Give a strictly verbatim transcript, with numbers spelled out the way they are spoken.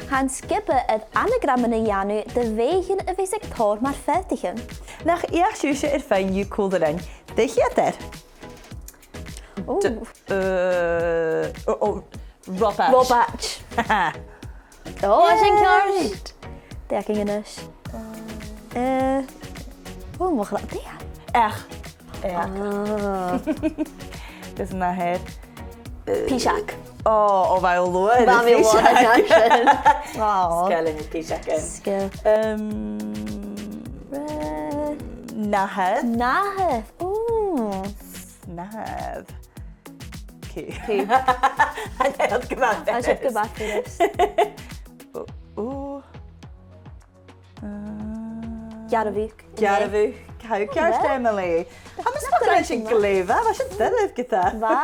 Tha an sgioba air anagram a dhèanamh de bheathaichean a bhios aig tòrr mar pheataichean. Nach fheuch sibhse air faighinn dhiubh còmhla rinn? Dè cheudar? Ò. D-, eh, ò, ò, Robert. Robert. Ò, tha sin ceart. Dè th' againn a-nis? Eh, ò, mo chreach, dè? Each. Each. Ah. Agus an ath fhear? Piseag. Ò, ò, bha mi luath. Bha mi luath, piseag. Sin. Ò. Sgoil, piseag. Sgoil. Ehm, eh, nathair. Nathair. Ò. Nathair. Cù. Cù. Tha siud gu math furasta. Tha siud gu math furasta. Ò, ò. Eh, Gearabhag. Gearabhag. Tha thu ceart, Emily. Tha mi a' smaoineachadh gur e sin glè mhath. Bha sin doirbh, ge-tà. Bha.